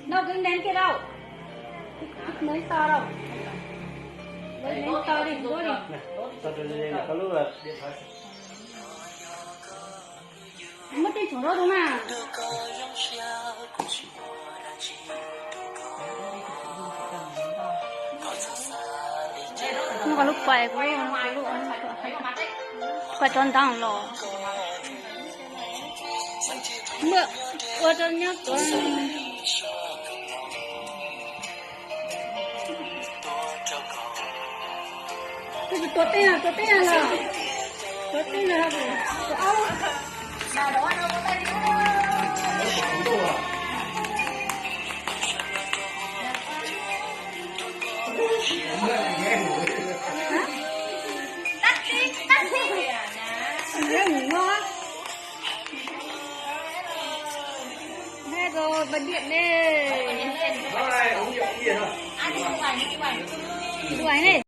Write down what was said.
Noj kib ntev kiag rau. Noj to rau. Noj to li ntuab li. Muab tej tshuam rau tus na. Nws kom lub pais kuv, kuv lub, kuv cov ntawd los. Muab ua rau nyob tuav. Tus tua teb, tua teb los, tua teb los, tua aub. Hais rau ba diam ne. Duais ne.